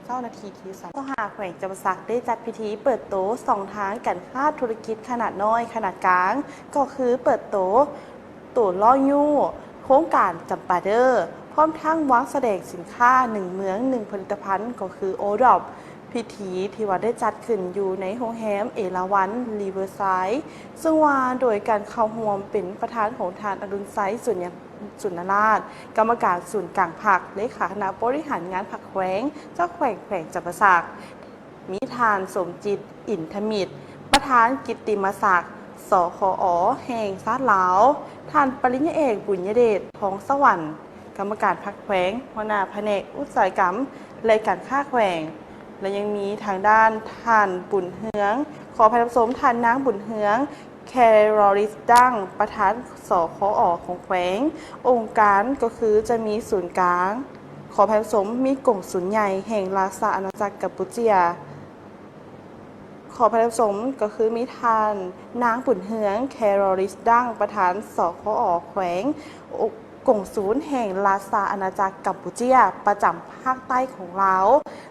ເຈົ້າໜ້າທີ່ທີ່ສຳຄັນ ເຈົ້າໜ້າແຂວງຈຳປາສັກໄດ້ຈັດພິທີເປີດໂຕຊ່ອງທາງການຄ້າທຸລະກິດຂະໜາດນ້ອຍ, ຂະໜາດກາງ ກໍຄືເປີດໂຕ ໂຕລໍ້ຍູ້ໂຄງການຈຳປາເດີ ພ້ອມທັງວາງສະແດງສິນຄ້າໜຶ່ງເມືອງໜຶ່ງຜະລິດຕະພັນ ກໍຄືໂອດອບ. ພິທີທີ່ວ່າໄດ້ຈັດຂຶ້ນຢູ່ໃນໂຮງແຮມເອລາວັນຣີເວີຊາຍ ເຊິ່ງວ່າໂດຍການເຂົ້າຮ່ວມເປັນປະທານຂອງທ່ານ ອະດຸນໄຊ ສຸນຍະ ສຸນນະລາດ ກຳມະການສູນກາງພັກ, ເລຂາຄະນະບໍລິຫານງານພັກແຂວງ, ເຈົ້າແຂວງ ແຂວງຈຳປາສັກ, ມີທ່ານ ສົມຈິດ ອິນທະມິດ ປະທານກິດຕິມະສັກ ສຂອ ແຫ່ງຊາດລາວ, ທ່ານ ປະລິນຍາເອກ ບຸນຍະເດດ ທອງສະຫວັນ ກຳມະການພັກແຂວງ, ຫົວໜ້າພະແນກອຸດສາຫະກຳ ແລະ ການຄ້າແຂວງ ແລະ ຍັງມີທາງດ້ານທ່ານ ບຸນເຮືອງ ຂໍອະໄພທ່ານຜູ້ຊົມ, ທ່ານນາງ ບຸນເຮືອງ ແຄລໍລິສດັງ ປະທານ ສຂອ ຂອງແຂວງ. ອົງການກໍຄືຈະມີສູນກາງ, ຂໍອະໄພທ່ານຜູ້ຊົມ, ມີກົງສູນໃຫຍ່ແຫ່ງລາຊາອານາຈັກກຳປູເຈຍ. ຂໍອະໄພທ່ານຜູ້ຊົມ, ກໍຄືມີທ່ານນາງ ບຸນເຮືອງ ແຄລໍລິສດັງ ປະທານ ສຂອ ແຂວງ, ກົງສູນແຫ່ງລາຊາອານາຈັກກຳປູເຈຍ ປະຈຳພາກໃຕ້ຂອງລາວ,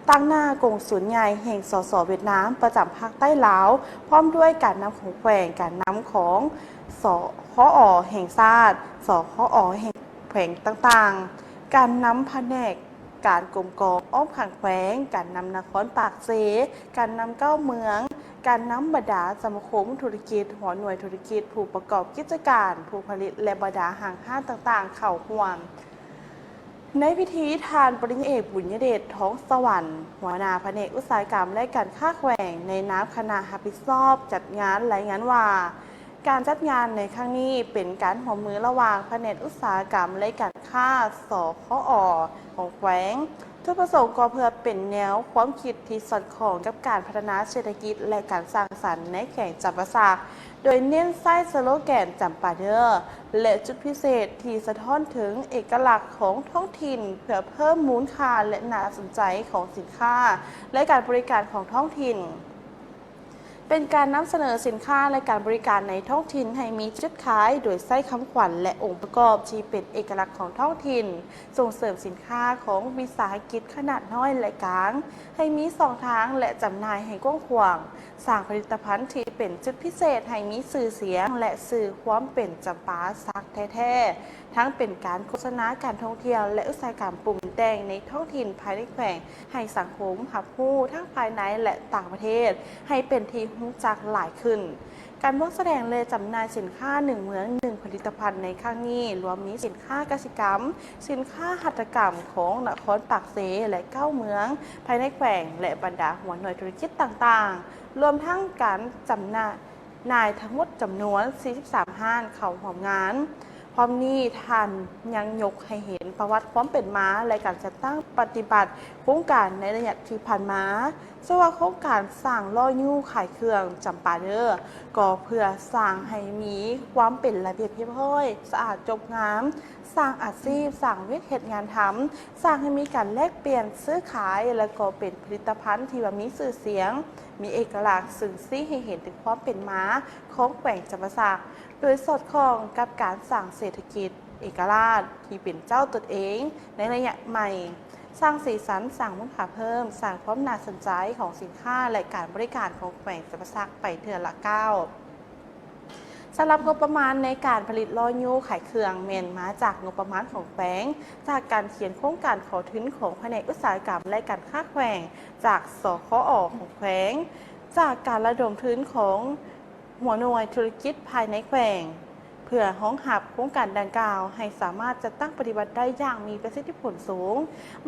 ຕາງໜ້າກົງສູນໃຫຍ່ແຫ່ງ ສສ ຫວຽດນາມ ປະຈຳພາກໃຕ້ລາວ, ພ້ອມດ້ວຍການນຳຂອງແຂວງ, ການນຳຂອງ ສຂອ ແຫ່ງຊາດ, ສຂອ ແຫ່ງແຂວງຕ່າງໆ, ການນຳພະແນກ ການກົມກອງອ້ອມຂ້າງແຂວງ, ການນຳນະຄອນປາກເຊ, ການນຳເກົ້າເມືອງ, ການນຳບັນດາສະມາຄົມທຸລະກິດ, ຫົວໜ່ວຍທຸລະກິດ, ຜູ້ປະກອບກິດຈະການ, ຜູ້ຜະລິດ ແລະ ບັນດາຫ້າງຮ້ານຕ່າງໆເຂົ້າຮ່ວມ. ໃນພິທີ, ທ່ານ ປະລິນຍາເອກ ບຸນຍະເດດ ທອງສະຫວັນ ຫົວໜ້າພະແນກອຸດສາຫະກຳ ແລະ ການຄ້າແຂວງ ໃນນາມຄະນະຮັບຜິດຊອບຈັດງານ ລາຍງານວ່າ ການຈັດງານໃນຄັ້ງນີ້ເປັນການຮ່ວມມືລະຫວ່າງພະແນກອຸດສາຫະກຳ ແລະ ການຄ້າ ສຂອ ຂອງແຂວງ, ຈຸດປະສົງກໍເພື່ອເປັນແນວຄວາມຄິດທີ່ສອດຄ່ອງກັບການພັດທະນາເສດຖະກິດ ແລະ ການສ້າງສັນໃນແຂວງຈຳປາສັກ, ໂດຍເນັ້ນໃຊ້ສະໂລແກນ ຈຳປາເດີ ແລະ ຈຸດພິເສດທີ່ສະທ້ອນເຖິງເອກະລັກຂອງທ້ອງຖິ່ນ ເພື່ອເພີ່ມມູນຄ່າ ແລະ ໜ້າສົນໃຈຂອງສິນຄ້າ ແລະ ການບໍລິການຂອງທ້ອງຖິ່ນ. ເປັນການນຳສະເໜີສິນຄ້າ ແລະ ການບໍລິການໃນທ້ອງຖິ່ນໃຫ້ມີຈຸດຂາຍ ໂດຍໃຊ້ຄຳຂວັນ ແລະ ອົງປະກອບທີ່ເປັນເອກະລັກຂອງທ້ອງຖິ່ນ, ສົ່ງເສີມສິນຄ້າຂອງວິສາຫະກິດຂະໜາດນ້ອຍ ແລະ ກາງ ໃຫ້ມີຊ່ອງທາງ ແລະ ຈຳໜ່າຍໃຫ້ກວ້າງຂວາງ, ສ້າງຜະລິດຕະພັນທີ່ເປັນຈຸດພິເສດໃຫ້ມີຊື່ສຽງ ແລະ ສື່ຄວາມເປັນຈຳປາສັກແທ້ໆ. ທັງເປັນການໂຄສະນາການທ່ອງທ່ຽວ ແລະ ອຸດສາຫະກຳປຸງແຕ່ງໃນທ້ອງຖິ່ນພາຍໃນແຂວງ ໃຫ້ສັງຄົມຮັບຮູ້ທັງພາຍໃນ ແລະ ຕ່າງປະເທດ ໃຫ້ເປັນທີ່ຮູ້ຈັກຫຼາຍຂຶ້ນ. ການວາງສະແດງ ແລະ ຈຳໜ່າຍສິນຄ້າໜຶ່ງເມືອງໜຶ່ງຜະລິດຕະພັນໃນຄັ້ງນີ້ ລວມມີສິນຄ້າກະສິກຳ, ສິນຄ້າຫັດຖະກຳຂອງນະຄອນປາກເຊ ແລະ ເກົ້າເມືອງພາຍໃນແຂວງ ແລະ ບັນດາຫົວໜ່ວຍທຸລະກິດຕ່າງໆ, ລວມທັງການຈຳໜ່າຍ ນາຍທັງໝົດຈຳນວນສີ່ສິບສາມຮ້ານເຂົ້າຮ່ວມງານ. ພ້ອມນີ້ທ່ານຍັງຍົກໃຫ້ເຫັນປະຫວັດຄວາມເປັນມາ ແລະ ການຈັດຕັ້ງປະຕິບັດໂຄງການໃນໄລຍະທີ່ຜ່ານມາ, ເຊິ່ງວ່າໂຄງການສ້າງລໍ້ຍູ້ຂາຍເຄື່ອງຈຳປາເດີ ກໍເພື່ອສ້າງໃຫ້ມີຄວາມເປັນລະບຽບຮຽບຮ້ອຍ, ສະອາດຈົບງາມ, ສ້າງອາຊີບ, ສ້າງວຽກເຮັດງານທຳ, ສ້າງໃຫ້ມີການແລກປ່ຽນຊື້ຂາຍ ແລະ ກໍເປັນຜະລິດຕະພັນທີ່ວ່າມີຊື່ສຽງ, ມີເອກະລັກ ຊຶ່ງຊີ້ໃຫ້ເຫັນເຖິງຄວາມເປັນມາຂອງແຂວງຈຳປາສັກ, ໂດຍສອດຄ່ອງກັບການສ້າງເສດຖະກິດເອກະລາດທີ່ເປັນເຈົ້າຕົນເອງໃນໄລຍະໃໝ່, ສ້າງສີສັນ, ສ້າງມູນຄ່າເພີ່ມ, ສ້າງຄວາມໜ້າສົນໃຈຂອງສິນຄ້າ ແລະ ການບໍລິການຂອງແຂວງຈຳປາສັກໄປເທື່ອລະກ້າວ. ສຳລັບງົບປະມານໃນການຜະລິດລໍ້ຍູ້ຂາຍເຄື່ອງ ແມ່ນມາຈາກງົບປະມານຂອງແຂວງ, ຈາກການຂຽນໂຄງການຂໍທຶນຂອງພະແນກອຸດສາຫະກຳ ແລະ ການຄ້າແຂວງ, ຈາກ ສຂອ ຂອງແຂວງ, ຈາກການລະດົມທຶນຂອງຫົວໜ່ວຍທຸລະກິດພາຍໃນແຂວງ, ເພື່ອຮອງຮັບໂຄງການດັ່ງກ່າວໃຫ້ສາມາດຈັດຕັ້ງປະຕິບັດໄດ້ຢ່າງມີປະສິດທິຜົນສູງ.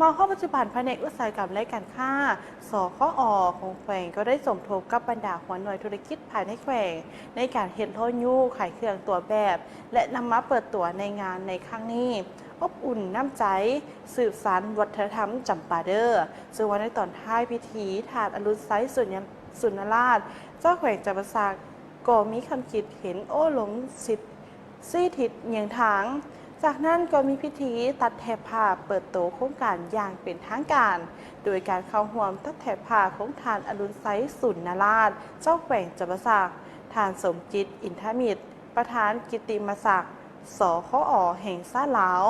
ມາຮອດປັດຈຸບັນ, ພະແນກອຸດສາຫະກຳ ແລະ ການຄ້າ ສຂອ ຂອງແຂວງກໍໄດ້ສົມທົບກັບບັນດາຫົວໜ່ວຍທຸລະກິດພາຍໃນແຂວງ ໃນການເຮັດລໍ້ຍູ້ຂາຍເຄື່ອງຕົວແບບ ແລະ ນຳມາເປີດຕົວໃນງານໃນຄັ້ງນີ້ ອົບອຸ່ນນ້ຳໃຈ ສືບສານວັດທະນະທຳຈຳປາເດີ. ເຊິ່ງວ່າໃນຕອນທ້າຍພິທີ, ທ່ານ ອະລຸນໄຊ ສຸນຍະ ສຸນນະລາດ ເຈົ້າແຂວງຈຳປາສັກ ກໍມີຄຳຄິດເຫັນໂອ້ລົມສິດ ຊີ້ທິດເຍືອງທາງ. ຈາກນັ້ນກໍມີພິທີຕັດແຖບຜ້າເປີດໂຕໂຄງການຢ່າງເປັນທາງການ, ໂດຍການເຂົ້າຮ່ວມຕັດແຖບຜ້າຂອງທ່ານ ອະລຸນໄຊ ສຸນນະລາດ ເຈົ້າແຂວງຈຳປາສັກ, ທ່ານ ສົມຈິດ ອິນທະມິດ ປະທານກິດຕິມະສັກ ສຂອ ແຫ່ງຊາດລາວ.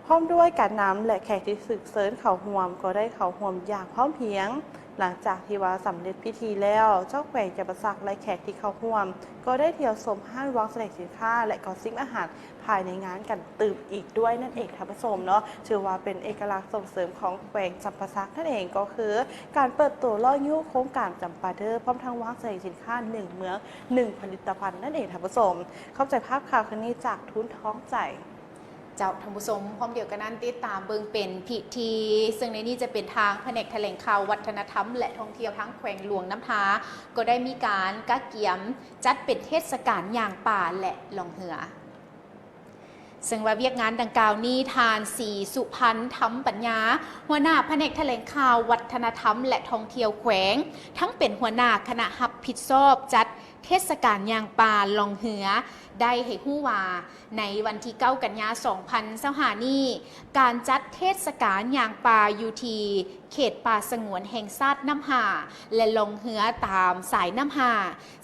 ພ້ ພ້ອມດ້ວຍການນຳ ແລະ ແຂກທີ່ຖືກເຊີນເຂົ້າຮ່ວມ ກໍໄດ້ເຂົ້າຮ່ວມຢ່າງພ້ອມພຽງ. ຫຼັງຈາກທີ່ວ່າສຳເລັດພິທີແລ້ວ, ເຈົ້າແຂວງຈຳປາສັກ ແລະ ແຂກທີ່ເຂົ້າຮ່ວມ ກໍໄດ້ທ່ຽວຊົມຮ້ານວາງສະແດງສິນຄ້າ ແລະ ກໍຊິມອາຫານພາຍໃນງານກັນຕື່ມອີກດ້ວຍນັ້ນເອງທ່ານຜູ້ຊົມເນາະ. ຖືວ່າເປັນເອກະລັກສົ່ງເສີມຂອງແຂວງຈຳປາສັກນັ້ນເອງ, ກໍຄືການເປີດໂຕລໍ້ຍູ້ໂຄງການຈຳປາເດີ ພ້ອມທັງວາງສະແດງສິນຄ້າໜຶ່ງເມືອງ ໜຶ່ງຜະລິດຕະພັນນັ້ນເອງທ່ານຜູ້ຊົມ. ເຂົ້າໃຈພາບຂ່າວຄືນນີ້ຈາກທຸນທອງໃຈ. ເຈົ້າ ທ່ານຜູ້ຊົມ, ພ້ອມດຽວກັນນັ້ນ ຕິດຕາມເບິ່ງເປັນພິທີ, ເຊິ່ງໃນນີ້ຈະເປັນທາງພະແນກຖະແຫຼງຂ່າວ ວັດທະນະທຳ ແລະ ທ່ອງທ່ຽວທາງແຂວງຫຼວງນ້ຳທາ ກໍໄດ້ມີການກະກຽມຈັດເປັນເທດສະການຍ່າງປ່າ ແລະ ລ່ອງເຮືອ. ເຊິ່ງວ່າວຽກງານດັ່ງກ່າວນີ້, ທ່ານ ສີສຸພັນ ທຳປັນຍາ, ຫົວໜ້າພະແນກຖະແຫຼງຂ່າວ ວັດທະນະທຳ ແລະ ທ່ອງທ່ຽວແຂວງ, ທັງເປັນຫົວໜ້າຄະນະຮັບຜິດຊອບຈັດເທດສະການຍ່າງປ່າ ລ່ອງເຮືອ, ໄດ້ໃຫ້ຮູ້ວ່າ ໃນວັນທີເກົ້າ ກັນຍາ ສອງພັນຊາວຫ້າ ນີ້, ການຈັດເທດສະການຍ່າງປ່າຢູ່ທີ່ເຂດປ່າສະຫງວນແຫ່ງຊາດນ້ຳຫາ ແລະ ລ່ອງເຮືອຕາມສາຍນ້ຳຫາ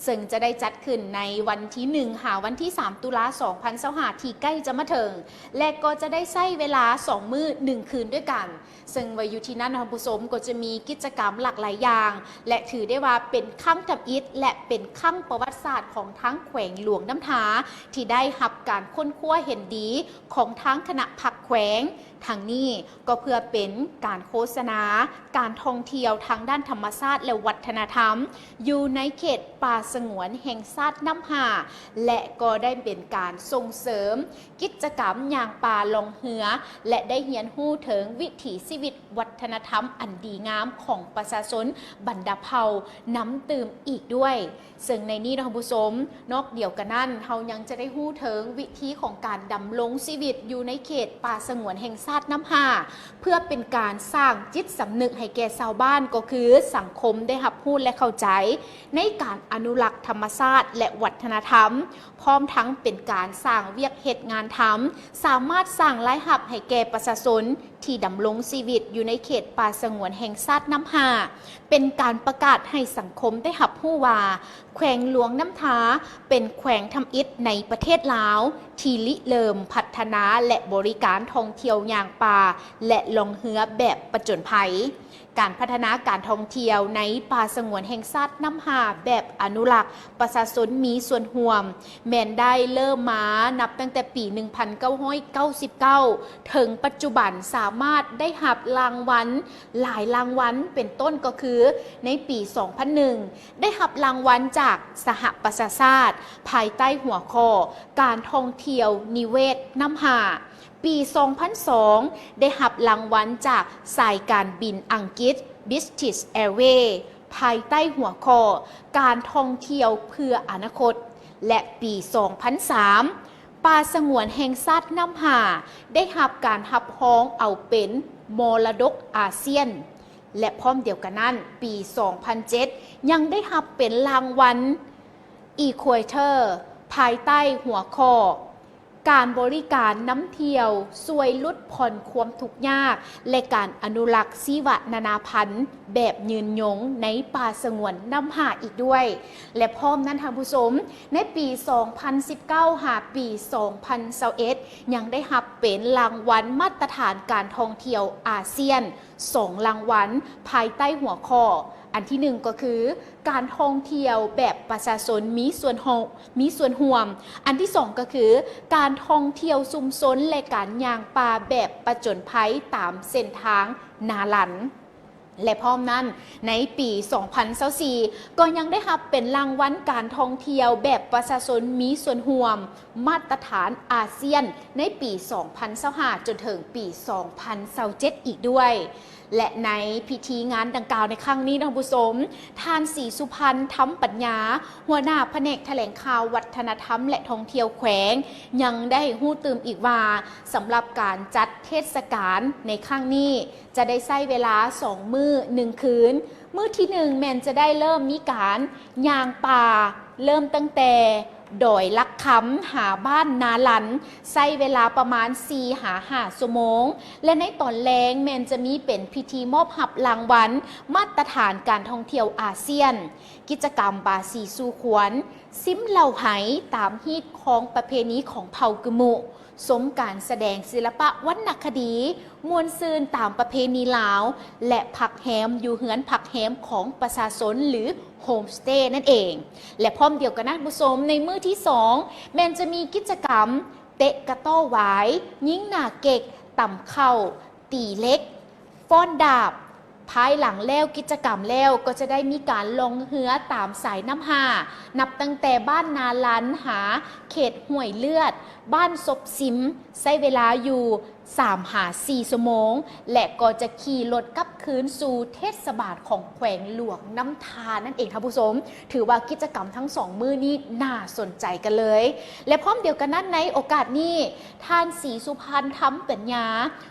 ເຊິ່ງຈະໄດ້ຈັດຂຶ້ນໃນວັນທີໜຶ່ງ ຫາວັນທີສາມ ຕຸລາ ສອງພັນຊາວຫ້າ ທີ່ໃກ້ຈະມາເຖິງ ແລະ ກໍຈະໄດ້ໃຊ້ເວລາສອງມື້ໜຶ່ງຄືນດ້ວຍກັນ. ເຊິ່ງວ່າຢູ່ທີ່ນັ້ນ, ທ່ານຜູ້ຊົມ, ກໍຈະມີກິດຈະກຳຫຼາກຫຼາຍຢ່າງ ແລະ ຖືໄດ້ວ່າເປັນຄັ້ງທຳອິດ ແລະ ເປັນຄັ້ງປະຫວັດສາດຂອງທາງແຂວງຫຼວງນ້ຳທາ ທີ່ໄດ້ຮັບການຄົ້ນຄວ້າເຫັນດີຂອງທາງຄະນະພັກແຂວງ. ທັງນີ້ກໍເພື່ອເປັນການໂຄສະນາການທ່ອງທ່ຽວທາງດ້ານທຳມະຊາດ ແລະ ວັດທະນະທຳ ຢູ່ໃນເຂດປ່າສະຫງວນແຫ່ງຊາດນ້ຳຫາ ແລະ ກໍໄດ້ເປັນການສົ່ງເສີມ ກິດຈະກຳຍ່າງປ່າລ່ອງເຮືອ ແລະ ໄດ້ຮຽນຮູ້ເຖິງວິຖີຊີວິດວັດທະນະທຳອັນດີງາມຂອງປະຊາຊົນບັນດາເຜົ່ານຳຕື່ມອີກດ້ວຍ. ເຊິ່ງໃນນີ້ເນາະທ່ານຜູ້ຊົມ, ນອກດຽວກັນນັ້ນ, ເຮົາຍັງຈະໄດ້ຮູ້ເຖິງວິທີຂອງການດຳລົງຊີວິດຢູ່ໃນເຂດປ່າສະຫງວນແຫ່ງຊາດນ້ຳຫາ ເພື່ອເປັນການສ້າງຈິດສຳນຶກໃຫ້ແກ່ຊາວບ້ານ, ກໍຄືສັງຄົມໄດ້ຮັບຮູ້ ແລະ ເຂົ້າໃຈໃນການອະນຸລັກທຳມະຊາດ ແລະ ວັດທະນະທຳ. ພ້ອມທັງເປັນການສ້າງວຽກເຮັດງານທຳ, ສາມາດສ້າງລາຍຮັບໃຫ້ແກ່ປະຊາຊົນທີ່ດຳລົງຊີວິດຢູ່ໃນເຂດປ່າສະຫງວນແຫ່ງຊາດນ້ຳຫາ, ເປັນການປະກາດໃຫ້ສັງຄົມໄດ້ຮັບຮູ້ວ່າ ແຂວງຫຼວງນ້ຳທາເປັນແຂວງທຳອິດໃນປະເທດລາວ ທີ່ລິເລີ່ມພັດທະນາ ແລະ ບໍລິການທ່ອງທ່ຽວຍ່າງປ່າ ແລະ ລ່ອງເຮືອແບບປະຈົນໄພ. ການພັດທະນາການທ່ອງທ່ຽວໃນປ່າສະຫງວນແຫ່ງຊາດນ້ຳຫາແບບອະນຸລັກ, ປະຊາຊົນມີສ່ວນຮ່ວມ, ແມ່ນໄດ້ເລີ່ມມານັບຕັ້ງແຕ່ປີໜຶ່ງພັນເກົ້າຮ້ອຍເກົ້າສິບເກົ້າ ເຖິງປັດຈຸບັນສາມາດໄດ້ຮັບລາງວັນຫຼາຍລາງວັນ, ເປັນຕົ້ນກໍຄືໃນປີສອງພັນໜຶ່ງ ໄດ້ຮັບລາງວັນຈາກສະຫະປະຊາຊາດ ພາຍໃຕ້ຫົວຂໍ້ການທ່ອງທ່ຽວນິເວດນ້ຳຫາ. ປີສອງພັນສອງ ໄດ້ຮັບລາງວັນຈາກສາຍການບິນອັງກິດ British Airways ພາຍໃຕ້ຫົວຂໍ້ການທ່ອງທ່ຽວເພື່ອອະນາຄົດ ແລະ ປີສອງພັນສາມ ປ່າສະຫງວນແຫ່ງຊາດນ້ຳຫາໄດ້ຮັບການຮັບຮອງເອົາເປັນມໍລະດົກອາຊຽນ ແລະ ພ້ອມດຽວກັນນັ້ນ, ປີສອງພັນເຈັດ ຍັງໄດ້ຮັບເປັນລາງວັນ Equator ພາຍໃຕ້ຫົວຂໍ້ ການບໍລິການນຳທ່ຽວຊ່ວຍຫຼຸດຜ່ອນຄວາມທຸກຍາກ ແລະ ການອະນຸລັກຊີວະນານາພັນແບບຍືນຍົງໃນປ່າສະຫງວນນ້ຳຫາອີກດ້ວຍ. ແລະ ພ້ອມນັ້ນທ່ານຜູ້ຊົມ, ໃນປີສອງພັນສິບເກົ້າ ຫາປີສອງພັນຊາວເອັດ ຍັງໄດ້ຮັບເປັນລາງວັນມາດຕະຖານການທ່ອງທ່ຽວອາຊຽນ ສອງລາງວັນ ພາຍໃຕ້ຫົວຂໍ້, ອັນທີໜຶ່ງກໍຄື ການທ່ອງທ່ຽວແບບປະຊາຊົນມີສ່ວນຮ່ວມ, ມີສ່ວນຮ່ວມ. ອັນທີສອງກໍຄື ການທ່ອງທ່ຽວຊຸມຊົນ ແລະ ການຍ່າງປ່າແບບປະຈົນໄພຕາມເສັ້ນທາງນາລັນ. ແລະ ພ້ອມນັ້ນ, ໃນປີສອງພັນຊາວສີ່ ກໍຍັງໄດ້ຮັບເປັນລາງວັນການທ່ອງທ່ຽວແບບປະຊາຊົນມີສ່ວນຮ່ວມ ມາດຕະຖານອາຊຽນ ໃນປີສອງພັນຊາວຫ້າ ຈົນເຖິງປີສອງພັນຊາວເຈັດອີກດ້ວຍ. ແລະ ໃນພິທີງານດັ່ງກ່າວໃນຄັ້ງນີ້, ທ່ານຜູ້ຊົມ, ທ່ານ ສີສຸພັນ ທຳປັນຍາ, ຫົວໜ້າພະແນກຖະແຫຼງຂ່າວ ວັດທະນະທຳ ແລະ ທ່ອງທ່ຽວແຂວງ ຍັງໄດ້ໃຫ້ຮູ້ຕື່ມອີກວ່າ, ສຳລັບການຈັດເທດສະການໃນຄັ້ງນີ້ ຈະໄດ້ໃຊ້ເວລາສອງມື້ໜຶ່ງຄືນ. ມື້ທີໜຶ່ງ ແມ່ນຈະໄດ້ເລີ່ມມີການຍ່າງປ່າ, ເລີ່ມຕັ້ງແຕ່ດອຍຫຼັກຄຳ ຫາບ້ານນາລັນ, ໃຊ້ເວລາປະມານສີ່ຫາຫ້າຊົ່ວໂມງ ແລະ ໃນຕອນແລງແມ່ນຈະມີເປັນພິທີມອບຮັບລາງວັນມາດຕະຖານການທ່ອງທ່ຽວອາຊຽນ, ກິດຈະກຳບາສີສູ່ຂວັນ, ຊິມເຫຼົ້າໄຫຕາມຮີດຄອງປະເພນີຂອງເຜົ່າກຶມມຸ, ຊົມການສະແດງສິລະປະວັນນະຄະດີ ມ່ວນຊື່ນຕາມປະເພນີລາວ ແລະ ພັກແຮມຢູ່ເຮືອນພັກແຮມຂອງປະຊາຊົນ ຫຼື ໂຮມສະເຕນັ້ນເອງ. ແລະ ພ້ອມດຽວກັນນັ້ນ ທ່ານຜູ້ຊົມ, ໃນມື້ທີສອງ ແມ່ນຈະມີກິດຈະກຳເຕະກະຕໍ້ຫວາຍ, ຍິງໜ້າເກັກ, ຕຳເຂົ້າ, ຕີເຫຼັກ, ຟ້ອນດາບ. ພາຍຫຼັງແລ້ວກິດຈະກຳແລ້ວ ກໍຈະໄດ້ມີການລ່ອງເຮືອຕາມສາຍນ້ຳຫ້າ ນັບຕັ້ງແຕ່ບ້ານນາລັນ ຫາເຂດຫ້ວຍເລືອດ, ບ້ານສົບຊິມ, ໃຊ້ເວລາຢູ່ສາມຫາສີ່ຊົ່ວໂມງ ແລະ ກໍຈະຂີ່ລົດກັບຄືນສູ່ເທດສະບານຂອງແຂວງຫຼວງນ້ຳທານັ້ນເອງ ທ່ານຜູ້ຊົມ. ຖືວ່າກິດຈະກຳທັງສອງມື້ນີ້ໜ້າສົນໃຈກັນເລີຍ. ແລະ ພ້ອມດຽວກັນນັ້ນ ໃນໂອກາດນີ້ ທ່ານ ສີສຸພັນ ທຳປັນຍາ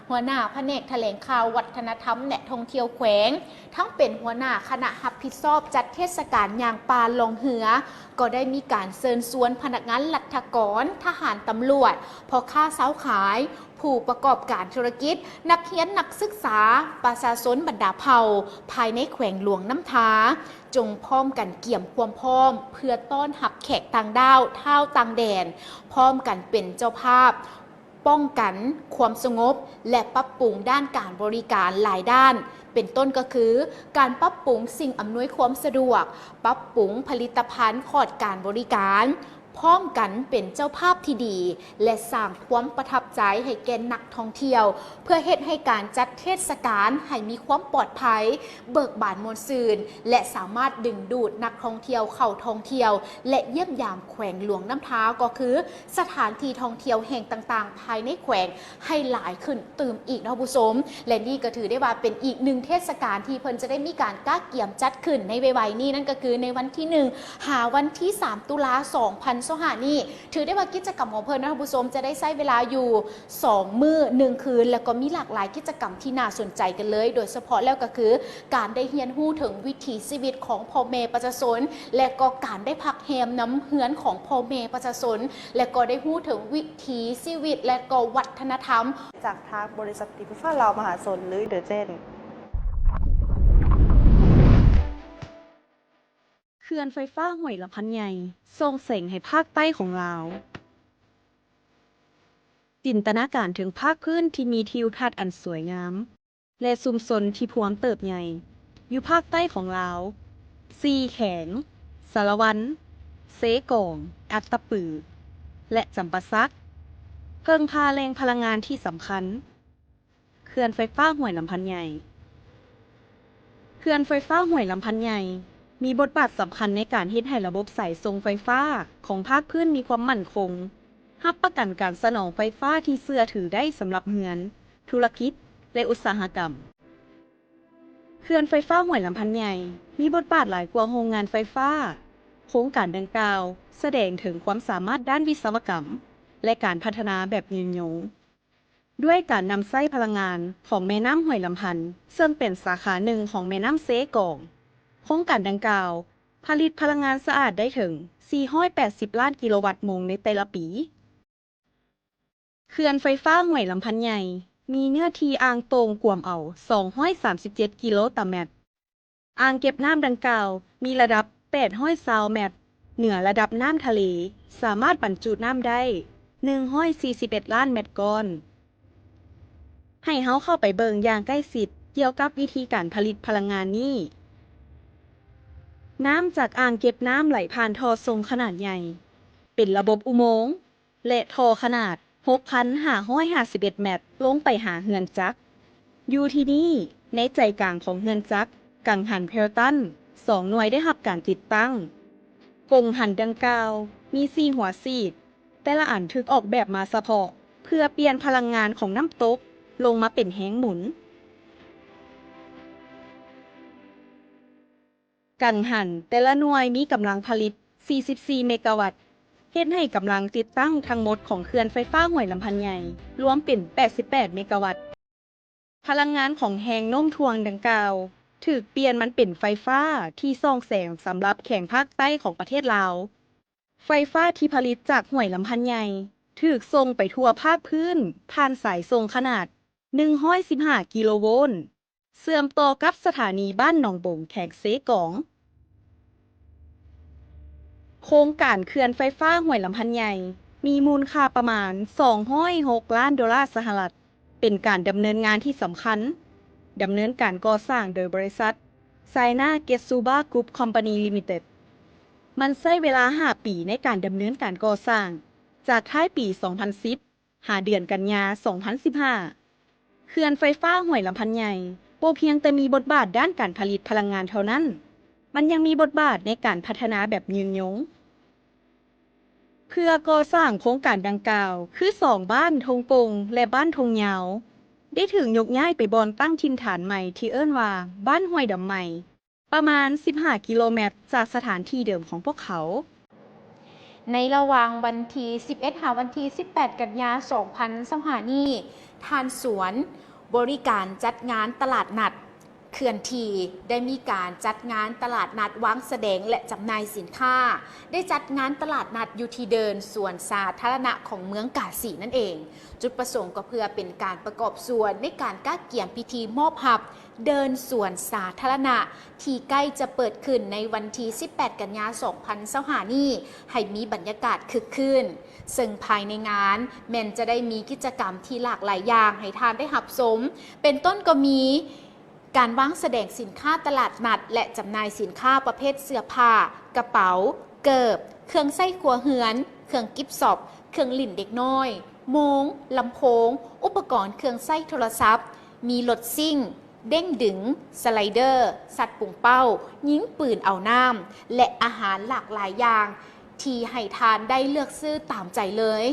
ຫົວໜ້າພະແນກຖະແຫຼງຂ່າວ ວັດທະນະທຳ ແລະ ທ່ອງທ່ຽວແຂວງ, ທັງເປັນຫົວໜ້າຄະນະຮັບຜິດຊອບຈັດເທດສະການຍ່າງປ່າລ່ອງເຮືອ, ກໍໄດ້ມີການເຊີນຊວນພະນັກງານລັດຖະກອນ, ທະຫານ, ຕຳຫຼວດ, ພໍ່ຄ້າຊາວຂາຍ, ຜູ້ປະກອບການທຸລະກິດ, ນັກຮຽນນັກສຶກສາ, ປະຊາຊົນບັນດາເຜົ່າພາຍໃນແຂວງຫຼວງນ້ຳທາ ຈົ່ງພ້ອມກັນກຽມຄວາມພ້ອມເພື່ອຕ້ອນຮັບແຂກຕ່າງດ້າວ, ຊາວຕ່າງແດນ, ພ້ອມກັນເປັນເຈົ້າພາບ ປ້ອງກັນຄວາມສະຫງົບ ແລະ ປັບປຸງດ້ານການບໍລິການຫຼາຍດ້ານ, ເປັນຕົ້ນກໍຄື ການປັບປຸງສິ່ງອຳນວຍຄວາມສະດວກ, ປັບປຸງຜະລິດຕະພັນຂອງການບໍລິການ, ພ້ອມກັນເປັນເຈົ້າພາບທີ່ດີ ແລະ ສ້າງຄວາມປະທັບໃຈໃຫ້ແກ່ນັກທ່ອງທ່ຽວ ເພື່ອເຮັດໃຫ້ການຈັດເທດສະການໃຫ້ມີຄວາມປອດໄພ, ເບີກບານມ່ວນຊື່ນ ແລະ ສາມາດດຶງດູດນັກທ່ອງທ່ຽວເຂົ້າທ່ອງທ່ຽວ ແລະ ຢ້ຽມຢາມແຂວງຫຼວງນ້ຳທາ ກໍຄື ສະຖານທີ່ທ່ອງທ່ຽວແຫ່ງຕ່າງໆພາຍໃນແຂວງໃຫ້ຫຼາຍຂຶ້ນຕື່ມອີກເນາະ ຜູ້ຊົມ. ແລະ ນີ້ກໍຖືໄດ້ວ່າເປັນອີກໜຶ່ງເທດສະການທີ່ເພິ່ນຈະໄດ້ມີການກະກຽມຈັດຂຶ້ນໃນໄວໆນີ້, ນັ້ນກໍຄືໃນວັນທີໜຶ່ງ ຫາວັນທີສາມ ຕຸລາ ສອງພັນຊາວຫ້ານີ້. ຖືໄດ້ວ່າກິດຈະກຳຂອງເພິ່ນເນາະ ທ່ານຜູ້ຊົມ ຈະໄດ້ໃຊ້ເວລາຢູ່ສອງມື້ໜຶ່ງຄືນ ແລ້ວກໍມີຫຼາກຫຼາຍກິດຈະກຳທີ່ໜ້າສົນໃຈກັນເລີຍ, ໂດຍສະເພາະແລ້ວກໍຄື ການໄດ້ຮຽນຮູ້ເຖິງວິຖີຊີວິດຂອງພໍ່ແມ່ປະຊາຊົນ ແລະ ກໍການໄດ້ພັກແຮມນຳເຮືອນຂອງພໍ່ແມ່ປະຊາຊົນ ແລະ ກໍໄດ້ຮູ້ເຖິງວິຖີຊີວິດ ແລະ ກໍວັດທະນະທຳ. ຈາກທາງບໍລິສັດຕິໄຟຟ້າລາວມະຫາຊົນ ຫຼື ເດີເຈນ. ເຂື່ອນໄຟຟ້າຫ້ວຍລຳພັນໃຫຍ່ ສ່ອງແສງໃຫ້ພາກໃຕ້ຂອງລາວ. ຈິນຕະນາການເຖິງພາກພື້ນທີ່ມີທິວທັດອັນສວຍງາມ ແລະ ຊຸມຊົນທີ່ພວມເຕີບໃຫຍ່ຢູ່ພາກໃຕ້ຂອງລາວ ສີ່ແຂວງ ສາລະວັນ, ເຊກອງ, ອັດຕະປື ແລະ ຈຳປາສັກ, ເພິ່ງພາແຫຼ່ງພະລັງງານທີ່ສຳຄັນ. ເຂື່ອນໄຟຟ້າຫ້ວຍລຳພັນໃຫຍ່. ເຂື່ອນໄຟຟ້າຫ້ວຍລຳພັນໃຫຍ່ ມີບົດບາດສຳຄັນໃນການເຮັດໃຫ້ລະບົບສາຍສົ່ງໄຟຟ້າຂອງພາກພື້ນມີຄວາມໝັ້ນຄົງ, ຮັບປະກັນການສະໜອງໄຟຟ້າທີ່ເຊື່ອຖືໄດ້ສຳລັບເຮືອນ, ທຸລະກິດ ແລະ ອຸດສາຫະກຳ. ເຂື່ອນໄຟຟ້າຫ້ວຍລຳພັນໃຫຍ່ ມີບົດບາດຫຼາຍກວ່າໂຮງງານໄຟຟ້າ. ໂຄງການດັ່ງກ່າວສະແດງເຖິງຄວາມສາມາດດ້ານວິສະວະກຳ ແລະ ການພັດທະນາແບບຍືນຍົງ. ດ້ວຍການນຳໃຊ້ພະລັງງານຂອງແມ່ນ້ຳຫ້ວຍລຳພັນ ເຊິ່ງເປັນສາຂາໜຶ່ງຂອງແມ່ນ້ຳເຊກອງ, ໂຄງການດັ່ງກ່າວຜະລິດພະລັງງານສະອາດໄດ້ເຖິງສີ່ຮ້ອຍແປດສິບລ້ານກິໂລວັດໂມງໃນແຕ່ລະປີ. ເຂື່ອນໄຟຟ້າຫ້ວຍລຳພັນໃຫຍ່ ມີເນື້ອທີ່ອ່າງໂປ່ງກວມເອົາສອງຮ້ອຍສາມສິບເຈັດກິໂລຕາແມັດ. ອ່າງເກັບນ້ຳດັ່ງກ່າວມີລະດັບແປດຮ້ອຍຊາວແມັດເໜືອລະດັບນ້ຳທະເລ, ສາມາດບັນຈຸນ້ຳໄດ້ໜຶ່ງຮ້ອຍສີ່ສິບເອັດລ້ານແມັດກ້ອນ. ໃຫ້ເຮົາເຂົ້າໄປເບິ່ງຢ່າງໃກ້ຊິດກ່ຽວກັບວິທີການຜະລິດພະລັງງານນີ້. ນ້ຳຈາກອ່າງເກັບນ້ຳໄຫຼຜ່ານທໍ່ຊົງຂະໜາດໃຫຍ່ ເປັນລະບົບອຸໂມງ ແລະ ທໍ່ຂະໜາດຫົກພັນຫ້າຮ້ອຍຫ້າສິບເອັດແມັດ ລົງໄປຫາເຮືອນຈັກ. ຢູ່ທີ່ນີ້, ໃນໃຈກາງຂອງເຮືອນຈັກ ກັງຫັນ ເພລຕັນ ສອງໜ່ວຍໄດ້ຮັບການຕິດຕັ້ງ. ກົງຫັນດັ່ງກ່າວມີສີ່ຫົວສີດ, ແຕ່ລະອັນຖືກອອກແບບມາສະເພາະເພື່ອປ່ຽນພະລັງງານຂອງນ້ຳຕົກລົງມາເປັນແຮງໝູນ. ກັງຫັນແຕ່ລະໜ່ວຍມີກຳລັງຜະລິດສີ່ສິບສີ່ເມກາວັດ, ເຮັດໃຫ້ກຳລັງຕິດຕັ້ງທັງໝົດຂອງເຂື່ອນໄຟຟ້າຫ້ວຍລຳພັນໃຫຍ່ລວມເປັນແປດສິບແປດເມກາວັດ. ພະລັງງານຂອງແຮງໂນ້ມຖ່ວງດັ່ງກ່າວ ຖືກປ່ຽນມັນເປັນໄຟຟ້າທີ່ສ່ອງແສງສຳລັບແຂວງພາກໃຕ້ຂອງປະເທດລາວ. ໄຟຟ້າທີ່ຜະລິດຈາກຫ້ວຍລຳພັນໃຫຍ່ ຖືກສົ່ງໄປທົ່ວພາກພື້ນຜ່ານສາຍສົ່ງຂະໜາດໜຶ່ງຮ້ອຍສິບຫ້າກິໂລໂວນ ເຊື່ອມຕໍ່ກັບສະຖານີບ້ານໜອງບົງ ແຂວງເຊກອງ. ໂຄງການເຂື່ອນໄຟຟ້າຫ້ວຍລຳພັນໃຫຍ່ ມີມູນຄ່າປະມານສອງຮ້ອຍຫົກລ້ານໂດລາສະຫະລັດ, ເປັນການດຳເນີນງານທີ່ສຳຄັນ, ດຳເນີນການກໍ່ສ້າງໂດຍບໍລິສັດ China Getsuba Group Company Limited. ມັນໃຊ້ເວລາຫ້າປີໃນການດຳເນີນການກໍ່ສ້າງ, ຈາກທ້າຍປີສອງພັນສິບ ຫາເດືອນກັນຍາສອງພັນສິບຫ້າ. ເຂື່ອນໄຟຟ້າຫ້ວຍລຳພັນໃຫຍ່ບໍ່ພຽງແຕ່ມີບົດບາດດ້ານການຜະລິດພະລັງງານເທົ່ານັ້ນ, ມັນຍັງມີບົດບາດໃນການພັດທະນາແບບຍືນຍົງ. ເພື່ອກໍ່ສ້າງໂຄງການດັ່ງກ່າວ, ຄືສອງບ້ານທົ່ງກົງ ແລະ ບ້ານທົ່ງຍາວ ໄດ້ຖືກຍົກຍ້າຍໄປບ່ອນຕັ້ງຖິ່ນຖານໃໝ່ທີ່ເອີ້ນວ່າບ້ານຫ້ວຍດຳໃໝ່, ປະມານສິບຫ້າກິໂລແມັດຈາກສະຖານທີ່ເດີມຂອງພວກເຂົາ. ໃນລະຫວ່າງວັນທີສິບເອັດ ຫາວັນທີສິບແປດ ກັນຍາ ສອງພັນຊາວຫ້ານີ້, ທ່ານ ສວນ ບໍລິການຈັດງານຕະຫຼາດນັດເຄື່ອນທີ່ ໄດ້ມີການຈັດງານຕະຫຼາດນັດວາງສະແດງ ແລະ ຈຳໜ່າຍສິນຄ້າ, ໄດ້ຈັດງານຕະຫຼາດນັດຢູ່ທີ່ເດີ່ນສວນສາທາລະນະຂອງເມືອງກາສີນັ້ນເອງ. ຈຸດປະສົງກໍເພື່ອເປັນການປະກອບສ່ວນໃນການກະກຽມພິທີມອບຮັບເດີ່ນສວນສາທາລະນະ ທີ່ໃກ້ຈະເປີດຂຶ້ນໃນວັນທີສິບແປດ ກັນຍາ ສອງພັນຊາວຫ້ານີ້ ໃຫ້ມີບັນຍາກາດຄຶກຄື້ນ, ເຊິ່ງພາຍໃນງານແມ່ນຈະໄດ້ມີກິດຈະກຳທີ່ຫຼາກຫຼາຍຢ່າງໃຫ້ທ່ານໄດ້ຮັບຊົມ, ເປັນຕົ້ນກໍມີ ການວາງສະແດງສິນຄ້າຕະຫຼາດນັດ ແລະ ຈຳໜ່າຍສິນຄ້າປະເພດເສື້ອຜ້າ, ກະເປົາ, ເກີບ, ເຄື່ອງໃຊ້ຄົວເຮືອນ, ເຄື່ອງກິບຊອບ, ເຄື່ອງຫຼິ້ນເດັກນ້ອຍ, ໂມງ, ລຳໂພງ, ອຸປະກອນເຄື່ອງໃຊ້ໂທລະສັບ, ມີລົດຊິ້ງ, ເດ້ງດຶງ, ສະໄລເດີ, ສັດປຸງເປົ້າ, ຍິງປືນເອົານ້ຳ ແລະ ອາຫານຫຼາກຫຼາຍຢ່າງ ທີ່ໃຫ້ທ່ານໄດ້ເລືອກຊື້ຕາມໃຈເລີຍ.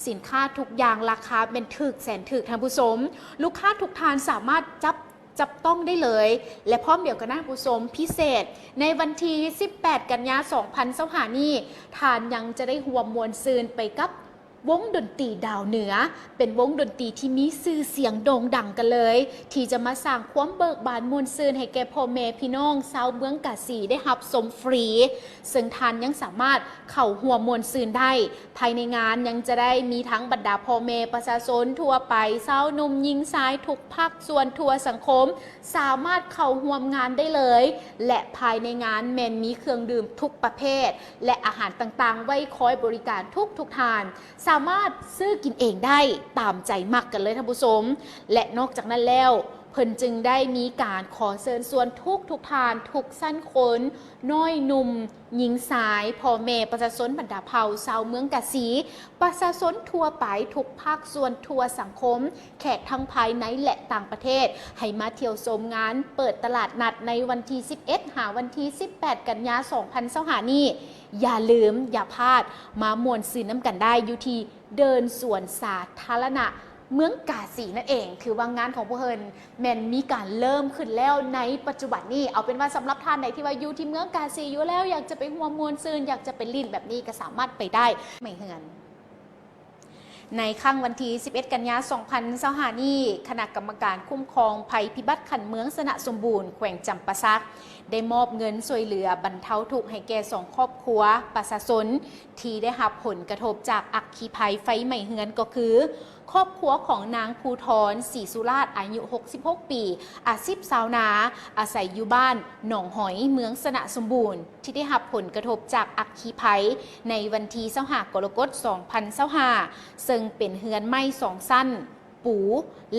ສິນຄ້າທຸກຢ່າງລາຄາແມ່ນຖືກແສນຖືກ, ທ່ານຜູ້ຊົມ, ລູກຄ້າທຸກທ່ານສາມາດຈັບ ຈັບຕ້ອງໄດ້ເລີຍ ແລະ ພ້ອມດຽວກັນນະ ທ່ານຜູ້ຊົມ, ພິເສດ ໃນວັນທີສິບແປດ ກັນຍາ ສອງພັນຊາວຫ້ານີ້, ທ່ານຍັງຈະໄດ້ຮ່ວມມ່ວນຊື່ນໄປກັບວົງດົນຕີດາວເໜືອ, ເປັນວົງດົນຕີທີ່ມີຊື່ສຽງໂດ່ງດັງກັນເລີຍ, ທີ່ຈະມາສ້າງຄວາມເບີກບານມ່ວນຊື່ນໃຫ້ແກ່ພໍ່ແມ່ພີ່ນ້ອງຊາວເມືອງກາສີໄດ້ຮັບຊົມຟຣີ, ເຊິ່ງທ່ານຍັງສາມາດເຂົ້າຮ່ວມມ່ວນຊື່ນໄດ້. ພາຍໃນງານຍັງຈະໄດ້ມີທັງບັນດາພໍ່ແມ່ປະຊາຊົນທົ່ວໄປ, ຊາວໜຸ່ມຍິງຊາຍ ທຸກພາກສ່ວນທົ່ວສັງຄົມ ສາມາດເຂົ້າຮ່ວມງານໄດ້ເລີຍ ແລະ ພາຍໃນງານແມ່ນມີເຄື່ອງດື່ມທຸກປະເພດ ແລະ ອາຫານຕ່າງໆ ໄວ້ຄອຍບໍລິການທຸກໆທ່ານ, ສາມາດຊື້ກິນເອງໄດ້ຕາມໃຈມັກກັນເລີຍ, ທ່ານຜູ້ຊົມ. ແລະ ນອກຈາກນັ້ນແລ້ວ, ເພິ່ນຈຶ່ງໄດ້ມີການຂໍເຊີນຊວນທຸກໆທ່ານ, ທຸກຊັ້ນຄົນ, ນ້ອຍໜຸ່ມ, ຍິງຊາຍ, ພໍ່ແມ່ປະຊາຊົນບັນດາເຜົ່າຊາວເມືອງກາສີ, ປະຊາຊົນທົ່ວໄປທຸກພາກສ່ວນທົ່ວສັງຄົມ, ແຂກທັງພາຍໃນ ແລະ ຕ່າງປະເທດ ໃຫ້ມາທ່ຽວຊົມງານເປີດຕະຫຼາດນັດໃນວັນທີສິບເອັດ ຫາວັນທີສິບແປດ ກັນຍາ ສອງພັນຊາວຫ້ານີ້. ຢ່າລືມ, ຢ່າພາດ, ມາມ່ວນຊື່ນນຳກັນໄດ້ຢູ່ທີ່ເດີ່ນສວນສາທາລະນະ ເມືອງກາສີນັ້ນເອງ. ຖືວ່າງານຂອງພວກເພິ່ນແມ່ນມີການເລີ່ມຂຶ້ນແລ້ວໃນປັດຈຸບັນນີ້. ເອົາເປັນວ່າສຳລັບທ່ານໃດທີ່ວ່າຢູ່ທີ່ເມືອງກາສີຢູ່ແລ້ວ ຢາກຈະໄປຮ່ວມມ່ວນຊື່ນ, ຢາກຈະໄປຫຼິ້ນແບບນີ້ ກໍສາມາດໄປໄດ້ໃໝ່ເຮືອນ. ໃນຄ່ຳວັນທີສິບເອັດ ກັນຍາ ສອງພັນຊາວຫ້ານີ້, ຄະນະກຳມະການຄຸ້ມຄອງໄພພິບັດຂັ້ນເມືອງຊະນະສົມບູນ ແຂວງຈຳປາສັກ ໄດ້ມອບເງິນຊ່ວຍເຫຼືອບັນເທົາທຸກໃຫ້ແກ່ສອງຄອບຄົວປະຊາຊົນ ທີ່ໄດ້ຮັບຜົນກະທົບຈາກອັກຄີໄພໄຟໄໝ້ເຮືອນ ກໍຄື ຄອບຄົວຂອງນາງພູທອນ ສີສຸລາດ ອາຍຸຫົກສິບຫົກປີ, ອາຊີບຊາວນາ, ອາໄສຢູ່ບ້ານໜອງຫອຍ, ເມືອງຊະນະສົມບູນ ທີ່ໄດ້ຮັບຜົນກະທົບຈາກອັກຄີໄພໃນວັນທີຊາວຫ້າ ກໍລະກົດ ສອງພັນຊາວຫ້າ ເຊິ່ງເປັນເຮືອນໄມ້ສອງຊັ້ນ ປູ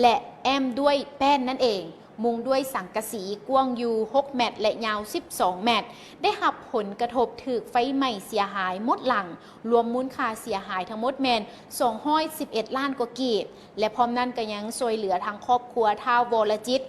ແລະ ແອ້ມດ້ວຍແປ້ນນັ້ນເອງ, ມຸງດ້ວຍສັງກະສີ, ກວ້າງຢູ່ຫົກແມັດ ແລະ ຍາວສິບສອງແມັດ, ໄດ້ຮັບຜົນກະທົບຖືກໄຟໄໝ້ເສຍຫາຍໝົດຫຼັງ, ລວມມູນຄ່າເສຍຫາຍທັງໝົດແມ່ນສອງຮ້ອຍສິບເອັດລ້ານກວ່າກີບ ແລະ ພ້ອມນັ້ນກໍຍັງຊ່ວຍເຫຼືອທາງຄອບຄົວທ້າວ ວໍລະຈິດ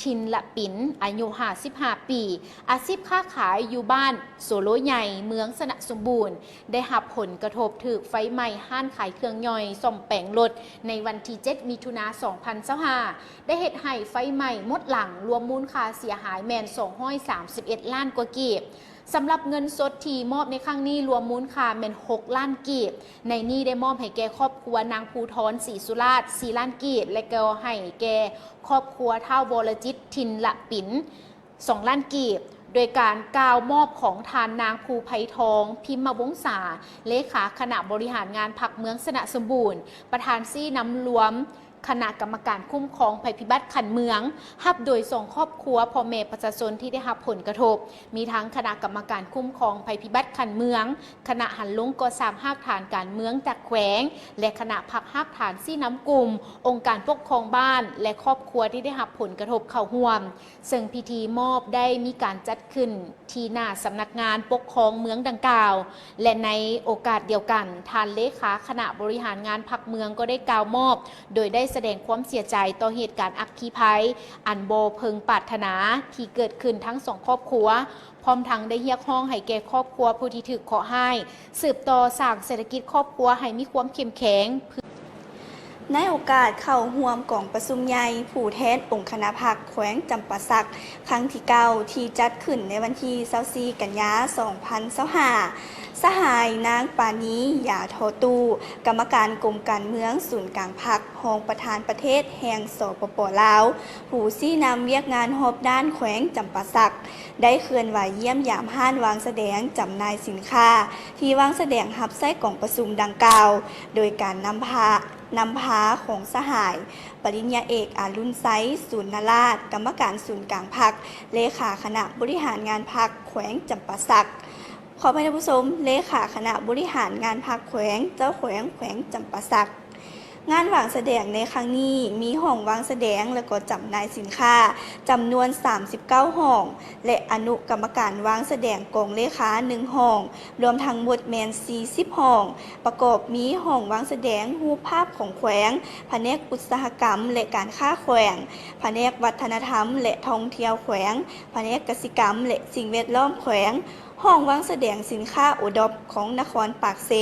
ທິນລະປິນ ອາຍຸຫ້າສິບຫ້າປີ, ອາຊີບຄ້າຂາຍຢູ່ບ້ານໂສໂລໃຫຍ່ ເມືອງຊະນະສົມບູນ ໄດ້ຮັບຜົນກະທົບຖືກໄຟໄໝ້ຮ້ານຂາຍເຄື່ອງຍ່ອຍສ້ອມແປງລົດ ໃນວັນທີເຈັດ ມິຖຸນາ ສອງພັນຊາວຫ້າ ໄດ້ເຮັດໃຫ້ໄຟໄໝ້ໝົດຫຼັງ, ລວມມູນຄ່າເສຍຫາຍແມ່ນສອງຮ້ອຍສາມສິບເອັດລ້ານກວ່າກີບ. ສຳລັບເງິນສົດທີ່ມອບໃນຄັ້ງນີ້ ລວມມູນຄ່າແມ່ນຫົກລ້ານກີບ. ໃນນີ້ໄດ້ມອບໃຫ້ແກ່ຄອບຄົວນາງພູທອນ ສີສຸລາດ ສີ່ລ້ານກີບ ແລະ ກໍໃຫ້ແກ່ຄອບຄົວທ້າວ ວໍລະຈິດ ທິນລະປິນ ສອງລ້ານກີບ ໂດຍການກ່າວມອບຂອງທ່ານນາງ ພູໄພທອງ ພິມມະວົງສາ ເລຂາຄະນະບໍລິຫານງານພັກເມືອງຊະນະສົມບູນ ປະທານຊີ້ນຳລວມ ຄະນະກຳມະການຄຸ້ມຄອງໄພພິບັດຂັ້ນເມືອງ ຮັບໂດຍສອງຄອບຄົວພໍ່ແມ່ປະຊາຊົນທີ່ໄດ້ຮັບຜົນກະທົບ, ມີທັງຄະນະກຳມະການຄຸ້ມຄອງໄພພິບັດຂັ້ນເມືອງ, ຄະນະຫັນລົງກໍ່ສ້າງຮາກຖານການເມືອງຈາກແຂວງ ແລະ ຄະນະພັກຮາກຖານຊີ້ນຳກຸ່ມ, ອົງການປົກຄອງບ້ານ ແລະ ຄອບຄົວທີ່ໄດ້ຮັບຜົນກະທົບເຂົ້າຮ່ວມ. ເຊິ່ງພິທີມອບໄດ້ມີການຈັດຂຶ້ນທີ່ໜ້າສຳນັກງານປົກຄອງເມືອງດັ່ງກ່າວ ແລະ ໃນໂອກາດດຽວກັນ, ທ່ານເລຂາຄະນະບໍລິຫານງານພັກເມືອງກໍໄດ້ກ່າວມອບ ໂດຍໄດ້ສະແດງຄວາມເສຍໃຈຕໍ່ເຫດການອັກຄີໄພອັນບໍ່ເພິ່ງປາດຖະໜາທີ່ເກີດຂຶ້ນທັງສອງຄອບຄົວ, ພ້ອມທັງໄດ້ຮຽກຮ້ອງໃຫ້ແກ່ຄອບຄົວຜູ້ທີ່ຖືກເຄາະຮ້າຍ ສືບຕໍ່ສ້າງເສດຖະກິດຄອບຄົວໃຫ້ມີຄວາມເຂັ້ມແຂງ. ໃນໂອກາດເຂົ້າຮ່ວມກອງປະຊຸມໃຫຍ່ຜູ້ແທນອົງຄະນະພັກແຂວງຈຳປາສັກ ຄັ້ງທີເກົ້າ ທີ່ຈັດຂຶ້ນໃນວັນທີຊາວສີ່ ກັນຍາ ສອງພັນຊາວຫ້າ, ສະຫາຍນາງ ປານີ ຢາທໍຕູ້ ກຳມະການກົມການເມືອງສູນກາງພັກ, ຮອງປະທານປະເທດແຫ່ງ ສປປ ລາວ, ຜູ້ຊີ້ນຳວຽກງານຮອບດ້ານແຂວງຈຳປາສັກ ໄດ້ເຄື່ອນໄຫວຢ້ຽມຢາມຮ້ານວາງສະແດງຈຳໜ່າຍສິນຄ້າ ທີ່ວາງສະແດງຮັບໃຊ້ກອງປະຊຸມດັ່ງກ່າວ, ໂດຍການນຳພາ ນຳພາຂອງສະຫາຍ ປະລິນຍາເອກ ອາລຸນໄຊ ສູນນະລາດ ກຳມະການສູນກາງພັກ, ເລຂາຄະນະບໍລິຫານງານພັກແຂວງຈຳປາສັກ, ຂໍອະໄພທ່ານຜູ້ຊົມ, ເລຂາຄະນະບໍລິຫານງານພັກແຂວງ, ເຈົ້າແຂວງແຂວງຈຳປາສັກ. ງານວາງສະແດງໃນຄັ້ງນີ້ມີຫ້ອງວາງສະແດງ ແລະ ກໍຈຳໜ່າຍສິນຄ້າຈຳນວນສາມສິບເກົ້າຫ້ອງ ແລະ ອະນຸກຳມະການວາງສະແດງກອງເລຂາໜຶ່ງຫ້ອງ, ລວມທັງໝົດແມ່ນສີ່ສິບຫ້ອງ, ປະກອບມີຫ້ອງວາງສະແດງຮູບພາບຂອງແຂວງ, ພະແນກອຸດສາຫະກຳ ແລະ ການຄ້າແຂວງ, ພະແນກວັດທະນະທຳ ແລະ ທ່ອງທ່ຽວແຂວງ, ພະແນກກະສິກຳ ແລະ ສິ່ງແວດລ້ອມແຂວງ, ຫ້ອງວາງສະແດງສິນຄ້າໂອດອບຂອງນະຄອນປາກເຊ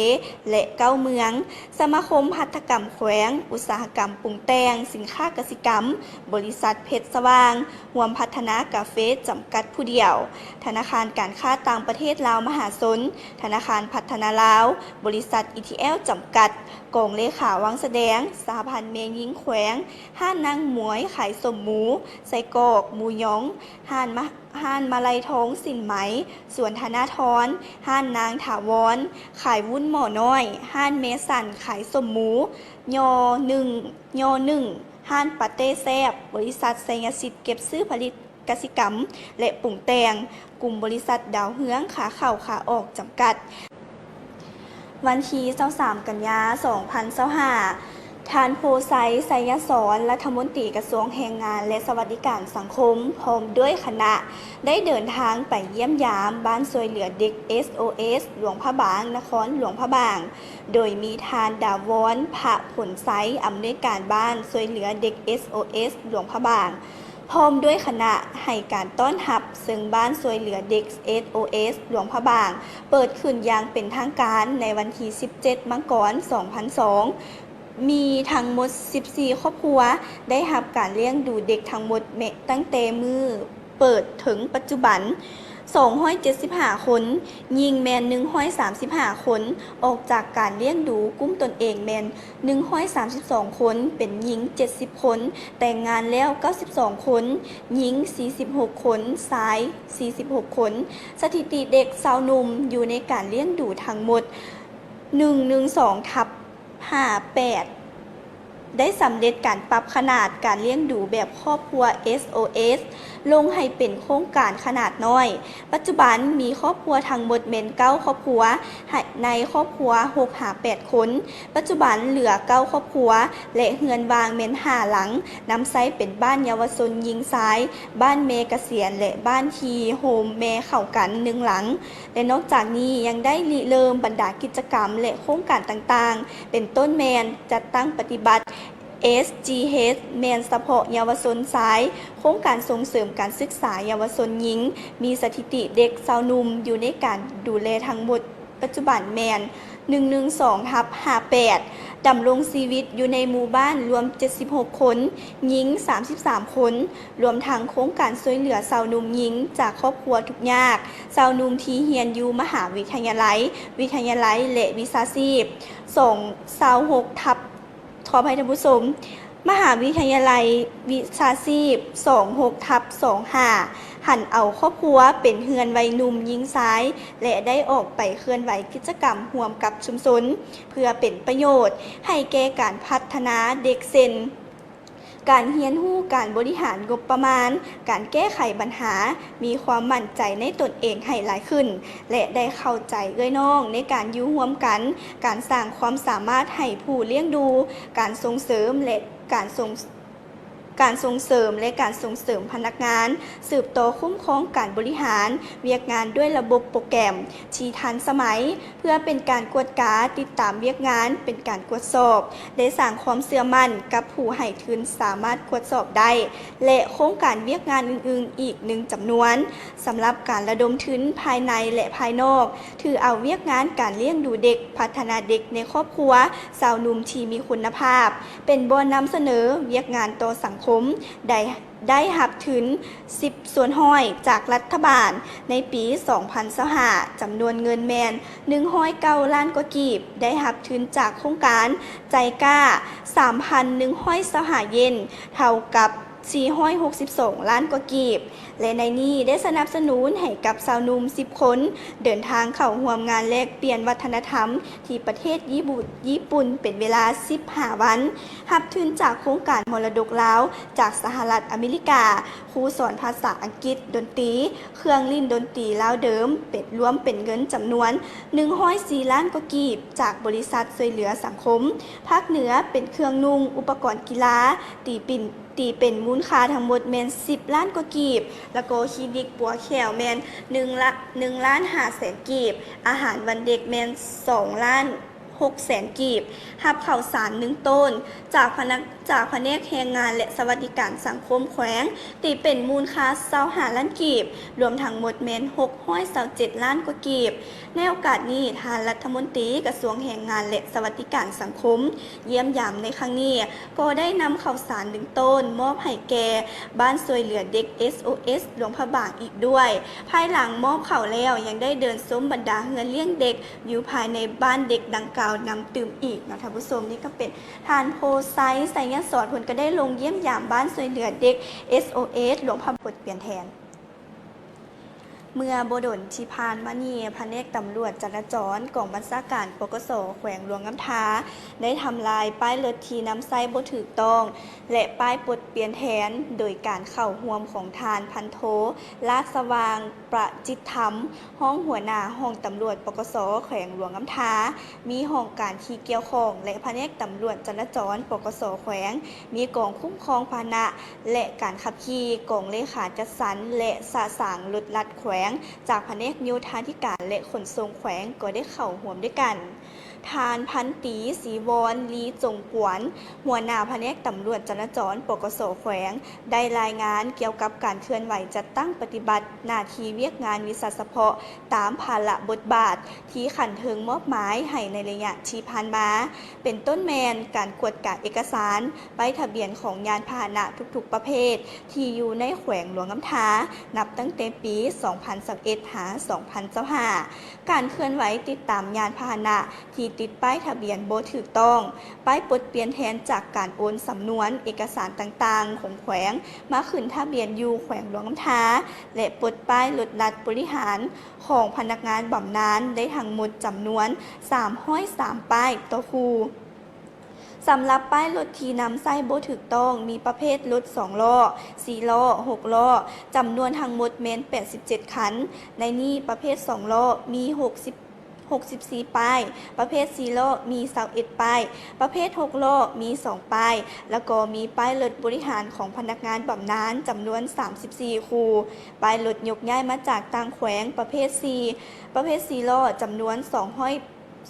ແລະ ເກົ້າເມືອງ, ສະມາຄົມຫັດຖະກຳແຂວງ, ອຸດສາຫະກຳປຸງແຕ່ງສິນຄ້າກະສິກຳ, ບໍລິສັດເພັດສະຫວ່າງ ຮ່ວມພັດທະນາກາເຟຈຳກັດຜູ້ດຽວ, ທະນາຄານການຄ້າຕ່າງປະເທດລາວມະຫາຊົນ, ທະນາຄານພັດທະນາລາວ, ບໍລິສັດ ອີທີແອລ ຈຳກັດ, ກອງເລຂາວາງສະແດງ, ສະຫະພັນແມ່ຍິງແຂວງ, ຮ້ານນາງໝວຍຂາຍສົ້ມໝູ, ໄສ້ກອກ, ໝູຢອງ, ຮ້ານມະ ຮ້ານມາໄລທອງສິນໄໝ, ສວນທະນາທອນ, ຮ້ານນາງຖາວອນ ຂາຍວຸ້ນໝໍ້ນ້ອຍ, ຮ້ານແມ່ສັນຂາຍສົ້ມໝູ, ຍໍໜຶ່ງ ຍໍໜຶ່ງ, ຮ້ານປາເຕ້ແຊບ, ບໍລິສັດໄຊຍະສິດເກັບຊື້ຜະລິດກະສິກຳ ແລະ ປຸງແຕ່ງ, ກຸ່ມບໍລິສັດດາວເຮືອງຂາເຂົ້າຂາອອກຈຳກັດ. ວັນທີຊາວສາມ ກັນຍາ ສອງພັນຊາວຫ້າ, ທ່ານ ໂພໄຊ ໄຊຍະສອນ ລັດຖະມົນຕີກະຊວງແຮງງານ ແລະ ສະຫວັດດີການສັງຄົມ ພ້ອມດ້ວຍຄະນະ ໄດ້ເດີນທາງໄປຢ້ຽມຢາມບ້ານຊ່ວຍເຫຼືອເດັກ ເອສໂອເອສ ຫຼວງພະບາງ, ນະຄອນຫຼວງພະບາງ, ໂດຍມີທ່ານ ດາວອນ ພະຜົນໄຊ ອຳນວຍການບ້ານຊ່ວຍເຫຼືອເດັກ ເອສໂອເອສ ຫຼວງພະບາງ ພ້ອມດ້ວຍຄະນະໃຫ້ການຕ້ອນຮັບ, ເຊິ່ງບ້ານຊ່ວຍເຫຼືອເດັກ ເອສໂອເອສ ຫຼວງພະບາງ ເປີດຂຶ້ນຢ່າງເປັນທາງການໃນວັນທີສິບເຈັດ ມັງກອນ ສອງພັນສອງ ມີທັງໝົດສິບສີ່ຄອບຄົວ ໄດ້ຮັບການລ້ຽງດູເດັກທັງໝົດ ແມ່ນຕັ້ງແຕ່ມື້ເປີດເຖິງປັດຈຸບັນ ສອງຮ້ອຍເຈັດສິບຫ້າຄົນ, ຍິງແມ່ນໜຶ່ງຮ້ອຍສາມສິບຫ້າຄົນ, ອອກຈາກການລ້ຽງດູກຸ້ມຕົນເອງແມ່ນ ໜຶ່ງຮ້ອຍສາມສິບສອງຄົນ, ເປັນຍິງເຈັດສິບຄົນ, ແຕ່ງງານແລ້ວເກົ້າສິບສອງຄົນ, ຍິງສີ່ສິບຫົກຄົນ, ຊາຍສີ່ສິບຫົກຄົນ. ສະຖິຕິເດັກຊາວໜຸ່ມຢູ່ໃນການລ້ຽງດູທັງໝົດ ໜຶ່ງໜຶ່ງສອງ ທັບ ຫ້າແປດ ໄດ້ສຳເລັດການປັບຂະໜາດການລ້ຽງດູແບບຄອບຄົວ ເອສໂອເອສ ລົງໃຫ້ເປັນໂຄງການຂະໜາດນ້ອຍ. ປັດຈຸບັນມີຄອບຄົວທັງໝົດແມ່ນເກົ້າຄອບຄົວ, ໃນຄອບຄົວຫົກຫາແປດຄົນ. ປັດຈຸບັນເຫຼືອເກົ້າຄອບຄົວ ແລະ ເຮືອນວ່າງແມ່ນຫ້າຫຼັງ, ນຳໃຊ້ເປັນບ້ານເຍົາວະຊົນຍິງຊາຍ, ບ້ານແມ່ກະສຽນ ແລະ ບ້ານທີ່ໂຮມແມ່ເຂົ້າກັນໜຶ່ງຫຼັງ. ແລະ ນອກຈາກນີ້ຍັງໄດ້ລິເລີ່ມບັນດາກິດຈະກຳ ແລະ ໂຄງການຕ່າງໆ ເປັນຕົ້ນແມ່ນຈັດຕັ້ງປະຕິບັດ ເອສຈີເອສ ແມ່ນສະເພາະເຍົາວະຊົນຊາຍ, ໂຄງການສົ່ງເສີມການສຶກສາເຍົາວະຊົນຍິງ, ມີສະຖິຕິເດັກຊາວໜຸ່ມຢູ່ໃນການດູແລທັງໝົດ ປັດຈຸບັນແມ່ນ ໜຶ່ງໜຶ່ງສອງ ທັບ ຫ້າແປດ, ດຳລົງຊີວິດຢູ່ໃນໝູ່ບ້ານລວມເຈັດສິບຫົກຄົນ, ຍິງສາມສິບສາມຄົນ, ລວມທັງໂຄງການຊ່ວຍເຫຼືອຊາວໜຸ່ມຍິງຈາກຄອບຄົວທຸກຍາກ, ຊາວໜຸ່ມທີ່ຮຽນຢູ່ມະຫາວິທະຍາໄລ, ວິທະຍາໄລ ແລະ ວິຊາຊີບ ສອງ ຊາວຫົກ ທັບ ຂໍອະໄພທ່ານຜູ້ຊົມ, ມະຫາວິທະຍາໄລວິຊາຊີບ ສອງຫົກ ທັບ ສອງຫ້າ ຫັນເອົາຄອບຄົວເປັນເຮືອນໄວໜຸ່ມຍິງຊາຍ ແລະ ໄດ້ອອກໄປເຄື່ອນໄຫວກິດຈະກຳຮ່ວມກັບຊຸມຊົນ ເພື່ອເປັນປະໂຫຍດໃຫ້ແກ່ການພັດທະນາເດັກເຊັ່ນ ການຮຽນຮູ້ການບໍລິຫານງົບປະມານ, ການແກ້ໄຂບັນຫາ, ມີຄວາມໝັ້ນໃຈໃນຕົນເອງໃຫ້ຫຼາຍຂຶ້ນ ແລະ ໄດ້ເຂົ້າໃຈເອື້ອຍນ້ອງໃນການຢູ່ຮ່ວມກັນ, ການສ້າງຄວາມສາມາດໃຫ້ຜູ້ລ້ຽງດູ, ການສົ່ງເສີມ ແລະ ການສົ່ງ ການສົ່ງເສີມ ແລະ ການສົ່ງເສີມພະນັກງານ ສືບຕໍ່ຄຸ້ມຄອງການບໍລິຫານວຽກງານດ້ວຍລະບົບໂປຣແກຣມທີ່ທັນສະໄໝ ເພື່ອເປັນການກວດກາ, ຕິດຕາມວຽກງານ, ເປັນການກວດສອບ ແລະ ສ້າງຄວາມເຊື່ອໝັ້ນກັບຜູ້ໃຫ້ທຶນສາມາດກວດສອບໄດ້ ແລະ ໂຄງການວຽກງານອື່ນໆອີກໜຶ່ງຈຳນວນ. ສຳລັບການລະດົມທຶນພາຍໃນ ແລະ ພາຍນອກ, ຖືເອົາວຽກງານການລ້ຽງດູເດັກ, ພັດທະນາເດັກໃນຄອບຄົວ, ຊາວໜຸ່ມທີ່ມີຄຸນນະພາບ, ເປັນບ່ອນນຳສະເໜີວຽກງານຕໍ່ສັງຄົມ, ໄດ້ ໄດ້ຮັບທຶນສິບສ່ວນຮ້ອຍຈາກລັດຖະບານໃນປີສອງພັນຊາວຫ້າ ຈຳນວນເງິນແມ່ນໜຶ່ງຮ້ອຍເກົ້າລ້ານກວ່າກີບ, ໄດ້ຮັບທຶນຈາກໂຄງການໄຈກາ ສາມພັນໜຶ່ງຮ້ອຍຊາວຫ້າເຢນ, ເທົ່າກັບສີ່ຮ້ອຍຫົກສິບສອງລ້ານກວ່າກີບ ແລະ ໃນນີ້ໄດ້ສະໜັບສະໜູນໃຫ້ກັບຊາວໜຸ່ມສິບຄົນ ເດີນທາງເຂົ້າຮ່ວມງານແລກປ່ຽນວັດທະນະທຳທີ່ປະເທດຍີ່ປຸ່ນ ຍີ່ປຸ່ນເປັນເວລາສິບຫ້າວັນ, ຮັບທຶນຈາກໂຄງການມໍລະດົກລາວຈາກສະຫະລັດອາເມລິກາ, ຄູສອນພາສາອັງກິດ, ດົນຕີ, ເຄື່ອງຫຼິ້ນດົນຕີລາວເດີມ ເປັນ ລວມເປັນເງິນຈຳນວນໜຶ່ງຮ້ອຍສີ່ລ້ານກວ່າກີບ ຈາກບໍລິສັດຊ່ວຍເຫຼືອສັງຄົມພາກເໜືອ ເປັນເຄື່ອງນຸ່ງ, ອຸປະກອນກິລາ, ຕີປິນ ຕີເປັນມູນຄ່າທັງໝົດແມ່ນສິບລ້ານກວ່າກີບ, ແລ້ວກໍຄລີນິກປົວແຂ້ວແມ່ນໜຶ່ງລະ ໜຶ່ງລ້ານຫ້າແສນກີບ, ອາຫານວັນເດັກແມ່ນສອງລ້ານຫົກແສນກີບ, ຮັບເຂົ້າສານໜຶ່ງໂຕນ ຈາກພະນັກ ຈາກພະແນກແຮງງານ ແລະ ສະຫວັດດີການສັງຄົມແຂວງ ຕີເປັນມູນຄ່າຊາວຫ້າລ້ານກີບ, ລວມທັງໝົດແມ່ນຫົກຮ້ອຍຊາວເຈັດລ້ານກວ່າກີບ. ໃນໂອກາດນີ້, ທ່ານລັດຖະມົນຕີກະຊວງແຮງງານ ແລະ ສະຫວັດດີການສັງຄົມ ຢ້ຽມຢາມໃນຄັ້ງນີ້ ກໍໄດ້ນຳເຂົ້າສານໜຶ່ງໂຕນມອບໃຫ້ແກ່ບ້ານຊ່ວຍເຫຼືອເດັກ ເອສໂອເອສ ຫຼວງພະບາງອີກດ້ວຍ. ພາຍຫຼັງມອບເຂົ້າແລ້ວ ຍັງໄດ້ເດີນຊົມບັນດາເຮືອນລ້ຽງເດັກຢູ່ພາຍໃນບ້ານເດັກດັ່ງກ່າວນຳຕື່ມອີກເນາະທ່ານຜູ້ຊົມ. ນີ້ກໍເປັນທ່ານ ໂພໄຊ ໄຊຍະສອນ ເພິ່ນກໍໄດ້ລົງຢ້ຽມຢາມບ້ານຊ່ວຍເຫຼືອເດັກ ເອສໂອເອສ ຫຼວງພະບາງ ບົດປ່ຽນແທນ. ເມື່ອບໍ່ດົນທີ່ຜ່ານມານີ້, ພະແນກຕຳຫຼວດຈະລາຈອນ ກອງບັນຊາການ ປກສ ແຂວງຫຼວງນ້ຳທາ ໄດ້ທຳລາຍປ້າຍລົດທີ່ນຳໃຊ້ບໍ່ຖືກຕ້ອງ ແລະ ປ້າຍປົດປ່ຽນແທນ ໂດຍການເຂົ້າຮ່ວມຂອງທ່ານ ພັນໂທ ລາດສະຫວ່າງ ປະຈິດທຳ ຮອງຫົວໜ້າຫ້ອງຕຳຫຼວດ ປກສ ແຂວງຫຼວງນ້ຳທາ, ມີຫ້ອງການທີ່ກ່ຽວຂ້ອງ ແລະ ພະແນກຕຳຫຼວດຈະລາຈອນ ປກສ ແຂວງ, ມີກອງຄຸ້ມຄອງພາຫະນະ ແລະ ການຂັບຂີ່, ກອງເລຂາຈັດສັນ ແລະ ສະສາງລົດລັດແຂວງ ຈາກພະແນກໂຍທາທິການ ແລະ ຂົນສົ່ງແຂວງ ກໍໄດ້ເຂົ້າຮ່ວມດ້ວຍກັນ. ທ່ານ ພັນຕີ ສີວອນ ລີຈົງກວນ ຫົວໜ້າພະແນກຕຳຫຼວດຈະລາຈອນ ປກສ ແຂວງ ໄດ້ລາຍງານກ່ຽວກັບການເຄື່ອນໄຫວຈັດຕັ້ງປະຕິບັດໜ້າທີ່ວຽກງານວິຊາສະເພາະຕາມພາລະບົດບາດທີ່ຂັ້ນເທິງມອບໝາຍໃຫ້ໃນໄລຍະທີ່ຜ່ານມາ, ເປັນຕົ້ນແມ່ນການກວດກາເອກະສານ, ປ້າຍທະບຽນຂອງຍານພາຫະນະທຸກໆປະເພດທີ່ຢູ່ໃນແຂວງຫຼວງນ້ຳທາ ນັບຕັ້ງແຕ່ປີສອງພັນຊາວເອັດ ຫາ ສອງພັນຊາວຫ້າ, ການເຄື່ອນໄຫວຕິດຕາມຍານພາຫະນະ ທີ່ຕິດປ້າຍທະບຽນບໍ່ຖືກຕ້ອງ, ປ້າຍປົດປ່ຽນແທນຈາກການໂອນສຳນວນເອກະສານຕ່າງໆຂອງແຂວງມາຂຶ້ນທະບຽນຢູ່ແຂວງຫຼວງນ້ຳທາ ແລະ ປົດປ້າຍລົດລັດບໍລິຫານຂອງພະນັກງານບຳນານໄດ້ທັງໝົດຈຳນວນສາມຮ້ອຍສາມປ້າຍຕໍ່ຄູ່. ສຳລັບປ້າຍລົດທີ່ນຳໃຊ້ບໍ່ຖືກຕ້ອງ ມີປະເພດລົດສອງລໍ້, ສີ່ລໍ້, ຫົກລໍ້, ຈຳນວນທັງໝົດແມ່ນແປດສິບເຈັດຄັນ. ໃນນີ້ປະເພດສອງລໍ້ມີຫົກສິບ ຫົກສິບສີ່ປ້າຍ, ປະເພດສີ່ລໍ້ມີຊາວເອັດປ້າຍ, ປະເພດຫົກລໍ້ມີສອງປ້າຍ ແລ້ວກໍມີປ້າຍລົດບໍລິຫານຂອງພະນັກງານບຳນານຈຳນວນສາມສິບສີ່ຄູ່, ປ້າຍລົດຍົກຍ້າຍມາຈາກຕ່າງແຂວງປະເພດສີ່, ປະເພດສີ່ລໍ້ຈຳນວນສອງຮ້ອຍ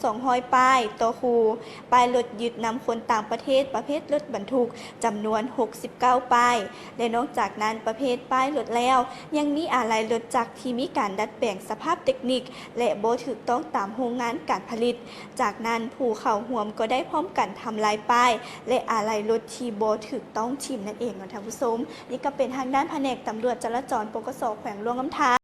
ສອງຮ້ອຍປ້າຍຕໍ່ຄູ່, ປ້າຍລົດຍຶດນຳຄົນຕ່າງປະເທດປະເພດລົດບັນທຸກຈຳນວນຫົກສິບເກົ້າປ້າຍ ແລະ ນອກຈາກນັ້ນ ປະເພດປ້າຍລົດແລ້ວ ຍັງມີອາໄຫຼ່ລົດຈັກທີ່ມີການດັດແປງສະພາບເຕັກນິກ ແລະ ບໍ່ຖືກຕ້ອງຕາມໂຮງງານການຜະລິດ. ຈາກນັ້ນ ຜູ້ເຂົ້າຮ່ວມກໍໄດ້ພ້ອມກັນທຳລາຍປ້າຍ ແລະ ອາໄຫຼ່ລົດທີ່ບໍ່ຖືກຕ້ອງຖິ້ມນັ້ນເອງເນາະທ່ານຜູ້ຊົມ. ນີ້ກໍເປັນທາງດ້ານພະແນກຕຳຫຼວດຈະລາຈອນ ປກສ ແຂວງຫຼວງນ້ຳທາ.